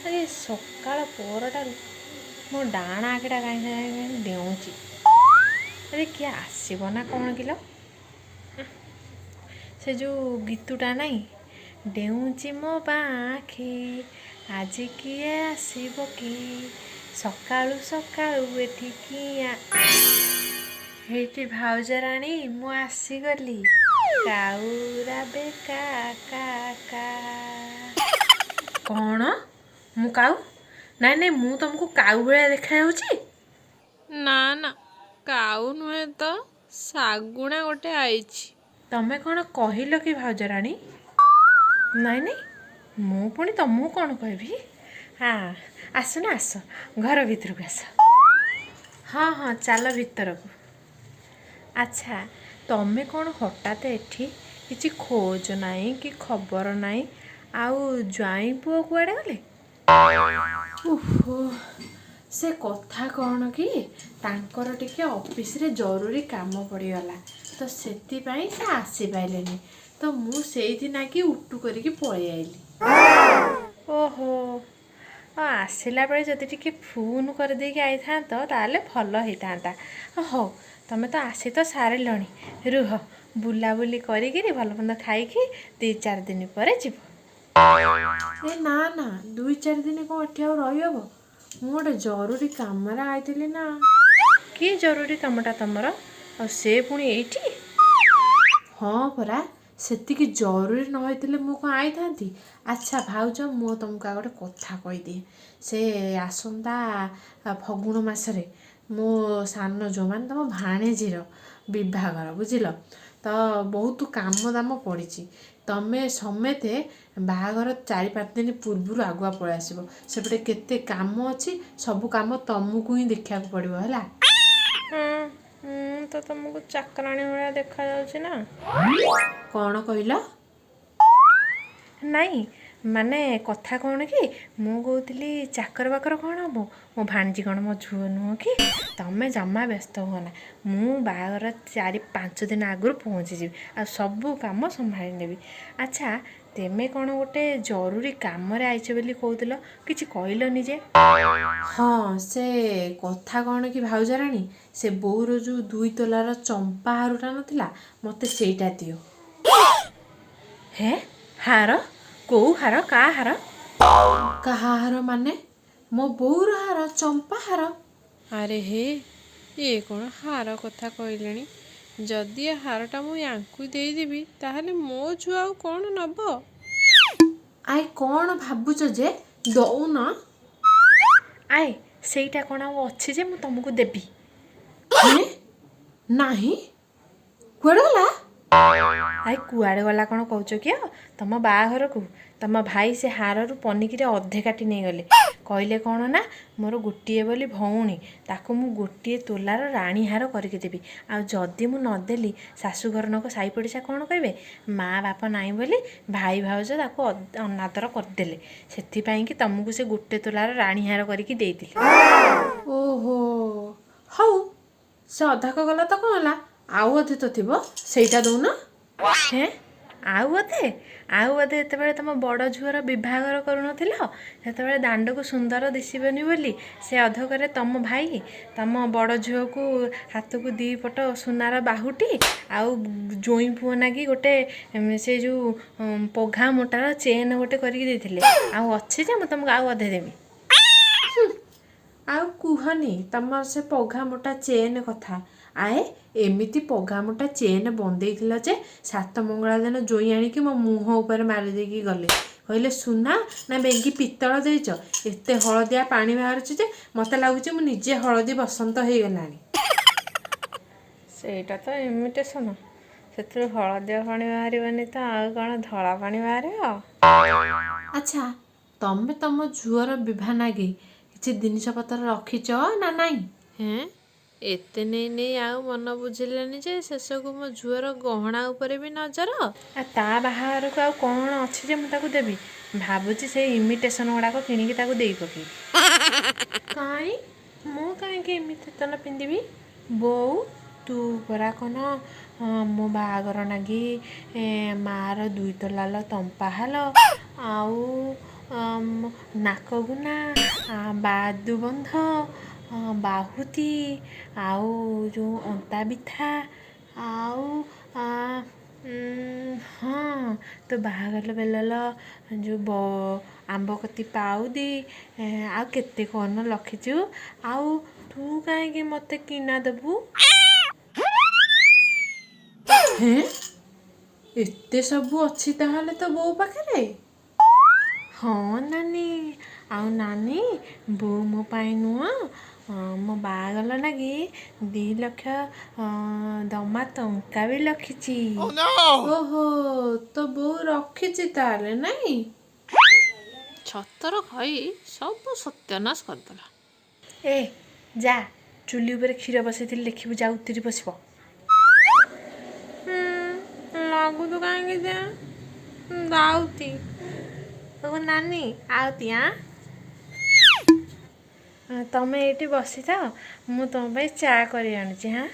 ଆଜି ସକାଳ ପରଟାରୁ ମୋ ଡାହାଣ ଆଖିଟା କାହିଁ କାହିଁ ଡେଉଁଛି। ଆରେ କିଏ ଆସିବ ନା କ'ଣ କିଲୋ? ସେ ଯେଉଁ ଗୀତଟା ନାହିଁ, ଡେଉଁଛି ମୋ ବାଆଖି, ଆଜି କିଏ ଆସିବ କି, ସକାଳୁ ସକାଳୁ ଏଠି କିଏ। ହେଇଟି ଭାଉଜ ରାଣୀ, ମୁଁ ଆସିଗଲି। କାଉରା ବେ କା କା କା। କ'ଣ ମୁଁ କାଉ? ନାଇଁ ନାଇଁ, ମୁଁ ତମକୁ କାଉ ଭଳିଆ ଦେଖାଯାଉଛି? ନା ନା, କାଉ ନୁହେଁ ତ, ଶାଗୁଣା ଗୋଟେ ଆଇଛି। ତମେ କ'ଣ କହିଲ କି ଭାଉଜ ରାଣୀ? ନାଇଁ ନାଇଁ, ମୁଁ ପୁଣି ତମକୁ କ'ଣ କହିବି? ହଁ, ଆସୁନ, ଆସ, ଘର ଭିତରକୁ ଆସ। ହଁ ହଁ, ଚାଲ ଭିତରକୁ। ଆଚ୍ଛା, ତମେ କ'ଣ ହଠାତ୍ ଏଠି? କିଛି ଖୋଜ ନାହିଁ କି ଖବର ନାହିଁ। ଆଉ ଜ୍ୱାଇଁ ପୁଅ କୁଆଡ଼େ ଗଲେ? ଓହୋ, ସେ କଥା କ'ଣ କି, ତାଙ୍କର ଟିକେ ଅଫିସରେ ଜରୁରୀ କାମ ପଡ଼ିଗଲା ତ, ସେଥିପାଇଁ ସେ ଆସିପାରିଲେନି ତ। ମୁଁ ସେଇଥିନାଗି ଉଟୁ କରିକି ପଳେଇ ଆଇଲି। ଓହୋ, ଆସିଲା ବେଳେ ଯଦି ଟିକେ ଫୋନ୍ କରିଦେଇକି ଆଇଥାନ୍ତ, ତାହେଲେ ଭଲ ହେଇଥାନ୍ତା। ହଉ, ତମେ ତ ଆସି ତ ସାରିଲଣି, ରୁହ, ବୁଲାବୁଲି କରିକିରି ଭଲ ମନ୍ଦ ଖାଇକି 2-4 ଦିନ ପରେ ଯିବ। ଏ ନା ନା, 2-4 ଦିନ କ'ଣ ଏଠି ଆଉ ରହିହବ? ମୁଁ ଗୋଟେ ଜରୁରୀ କାମରେ ଆଇଥିଲି ନା। କି ଜରୁରୀ କାମଟା ତମର, ଆଉ ସେ ପୁଣି ଏଇଠି? ହଁ ପରା, ସେତିକି ଜରୁରୀ ନ ହେଇଥିଲେ ମୁଁ କ'ଣ ଆଇଥାନ୍ତି? ଆଚ୍ଛା ଭାଉଜ, ମୁଁ ତୁମକୁ ଆଉ ଗୋଟେ କଥା କହିଦିଏ। ସେ ଆସନ୍ତା ଫଗୁଣ ମାସରେ ମୋ ସାନ ଯେଉଁମାନେ ତୁମ ଭାଣେଜୀର ବିବାହଘର, ବୁଝିଲ ତ? ବହୁତ କାମ ଦାମ ପଡ଼ିଛି। ତମେ ସମେତେ ବାହାଘର 4-5 ଦିନ ପୂର୍ବରୁ ଆଗୁଆ ପଳେଇ ଆସିବ। ସେପଟେ କେତେ କାମ ଅଛି, ସବୁ କାମ ତମକୁ ହିଁ ଦେଖିବାକୁ ପଡ଼ିବ, ହେଲା? ହଁ, ମୁଁ ତ ତମକୁ ଚାକରାଣୀ ଭଳିଆ ଦେଖାଯାଉଛି ନା? କ'ଣ କହିଲ? ନାଇଁ, ମାନେ କଥା କ'ଣ କି, ମୁଁ କହୁଥିଲି ଚାକର ବାକର କ'ଣ ହବ? ମୋ ଭାଣିଜୀ କ'ଣ ମୋ ଝିଅ ନୁହଁ କି? ତମେ ଜମା ବ୍ୟସ୍ତ ହୁଅନା, ମୁଁ ବାହାଘର 4-5 ଦିନ ଆଗରୁ ପହଞ୍ଚିଯିବି ଆଉ ସବୁ କାମ ସମ୍ଭାଳି ନେବି। ଆଚ୍ଛା, ତେମେ କ'ଣ ଗୋଟେ ଜରୁରୀ କାମରେ ଆଇଛ ବୋଲି କହୁଥିଲ, କିଛି କହିଲନି ଯେ? ହଁ, ସେ କଥା କ'ଣ କି ଭାଉଜରାଣୀ, ସେ ବୋଉର ଯେଉଁ 2 ତୋଲାର ଚମ୍ପା ହାରଟା ନଥିଲା, ମୋତେ ସେଇଟା ଦିଅ। ହେ, ହାର? କୋଉ ହାର? କାହା ହାର? କାହା ହାର ମାନେ? ମୋ ବୋଉର ହାର, ଚମ୍ପା ହାର। ଆରେ ହେ, ଇଏ କ'ଣ ହାର କଥା କହିଲେଣି? ଯଦି ଏ ହାରଟା ମୁଁ ୟାଙ୍କୁ ଦେଇଦେବି, ତାହେଲେ ମୋ ଝିଅ ଆଉ କ'ଣ ନେବ? ଆଏ, କ'ଣ ଭାବୁଛ ଯେ? ଦଉନ। ଆଏ, ସେଇଟା କ'ଣ ଆଉ ଅଛି ଯେ ମୁଁ ତମକୁ ଦେବି? ହେଁ? ନାହିଁ? କୁଆଡ଼େ ଗଲା? ଆଏ, କୁଆଡ଼େ ଗଲା କ'ଣ କହୁଛ କି? ଆଉ ତମ ବାହାଘରକୁ ତମ ଭାଇ ସେ ହାରରୁ ପନିକିରେ ଅଧେ କାଟି ନେଇଗଲେ। କହିଲେ କ'ଣ ନା, ମୋର ଗୋଟିଏ ବୋଲି ଭଉଣୀ, ତାକୁ ମୁଁ ଗୋଟିଏ ତୋଲାର ରାଣୀ ହାର କରିକି ଦେବି, ଆଉ ଯଦି ମୁଁ ନଦେଲି, ଶାଶୁଘର ଲୋକ ସାହି ପଡ଼ିଶା କ'ଣ କହିବେ? ମା ବାପ ନାହିଁ ବୋଲି ଭାଇ ଭାଉଜ ତାକୁ ଅନାଦର କରିଦେଲେ। ସେଥିପାଇଁ କି ତମକୁ ସେ ଗୋଟେ ତୋଲାର ରାଣୀ ହାର କରିକି ଦେଇଥିଲେ। ଓହୋ, ହଉ, ସେ ଅଧାକ ଗଲା ତ କ'ଣ ହେଲା? ଆଉ ଅଧେ ତ ଥିବ, ସେଇଟା ଦଉନ। ହେଁ, ଆଉ ଅଧେ? ଆଉ ଅଧେ ଯେତେବେଳେ ତମ ବଡ଼ ଝିଅର ବିବାହଘର କରୁନଥିଲ, ସେତେବେଳେ ଦାଣ୍ଡକୁ ସୁନ୍ଦର ଦିଶିବନି ବୋଲି ସେ ଅଧକରେ ତମ ଭାଇ ତମ ବଡ଼ ଝିଅକୁ ହାତକୁ ଦୁଇ ପଟ ସୁନାର ବାହୁଟି ଆଉ ଜୋଇଁ ପୁଅ ନାଗି ଗୋଟେ ସେ ଯେଉଁ ପଘା ମୋଟାର ଚେନ୍ ଗୋଟେ କରିକି ଦେଇଥିଲେ। ଆଉ ଅଛି ଯେ ମୁଁ ତମକୁ ଆଉ ଅଧେ ଦେବି? ଆଉ କୁହନି ତମର ସେ ପଘା ମୋଟା ଚେନ୍ କଥା। ଆଏ, ଏମିତି ପଘା ମୋଟା ଚେନ୍ ବନ୍ଧେଇଥିଲ ଯେ ସାତ ମଙ୍ଗଳା ଦିନ ଜୋଇଁ ଆଣିକି ମୋ ମୁହଁ ଉପରେ ମାରି ଦେଇକି ଗଲେ। କହିଲେ, ସୁନା ନା ବେଙ୍ଗି ପିତ୍ତଳ ଦେଇଛ? ଏତେ ହଳଦିଆ ପାଣି ବାହାରୁଛି ଯେ ମୋତେ ଲାଗୁଛି ମୁଁ ନିଜେ ହଳଦୀ ବସନ୍ତ ହେଇଗଲାଣି। ସେଇଟା ତ ଇମିଟେସନ୍, ସେଥିରୁ ହଳଦିଆ ପାଣି ବାହାରିବନି ତ ଆଉ କ'ଣ ଧଳା ପାଣି ବାହାରିବ? ଆଚ୍ଛା, ତମେ ତମ ଝିଅର ବିବାହ ନାଗି କିଛି ଜିନିଷ ପତ୍ର ରଖିଛ ନା ନାଇଁ? ହେଁ, ଏତେ ନେଇ ନେଇ ଆଉ ମନ ବୁଝିଲେନି ଯେ ଶେଷକୁ ମୋ ଝିଅର ଗହଣା ଉପରେ ବି ନଜର। ଆଉ ତା ବାହାଘରକୁ ଆଉ କ'ଣ ଅଛି ଯେ ମୁଁ ତାକୁ ଦେବି? ଭାବୁଛି ସେଇ ଇମିଟେସନ୍ ଗୁଡ଼ାକ କିଣିକି ତାକୁ ଦେଇ ପକେଇବି। କାଇଁ, ମୁଁ କାହିଁକି ଇମିଟେସନ୍ ପିନ୍ଧିବି? ବୋଉ, ତୁ ପରା କ'ଣ ମୋ ବାହାଘର ନାଗି ମାଆର 2 ତୋଲାର ତମ୍ପା ହାର ଆଉ ନାକଗୁନା, ବାଦୁବନ୍ଧ, ବାହୁତି, ଆଉ ଯେଉଁ ଅନ୍ତା ବିଥା, ଆଉ ହଁ, ତୋ ବାହାଘର ବେଲଲ ଯେଉଁ ଆମ୍ବକତି ପାଉଦି, ଆଉ କେତେ କ'ଣ ରଖିଛୁ। ଆଉ ତୁ କାହିଁକି ମୋତେ କିଣା ଦେବୁ? ହେଁ, ଏତେ ସବୁ ଅଛି ତାହେଲେ ତୋ ବୋଉ ପାଖରେ? ହଁ ନାନୀ। ଆଉ ନାନୀ, ବୋଉ ମୋ ପାଇଁ ନୁହଁ, ମୋ ବାହାଘର ଲାଗି 2 ଲକ୍ଷ ଦମା ଟଙ୍କା ବି ରଖିଛି। ଓହୋ, ତୋ ବୋଉ ରଖିଛି ତାହେଲେ, ନାଇଁ? ଛତର ଖାଇ ସବୁ ସତ୍ୟାନାଶ କରିଦେଲା। ଏ ଯା, ଚୁଲି ଉପରେ କ୍ଷୀର ବସେଇଥିଲି, ଦେଖିବୁ ଯା ଉତିରି ବସିବ। ଲାଗୁଛୁ କାହିଁକି ଯେ ଦାଉତି। ଓ ନାନୀ, ଆଉତି ଆଁ, ତମେ ଏଇଠି ବସିଥାଅ, ମୁଁ ତମ ପାଇଁ ଚା କରି ଆଣୁଛି। ହାଁ।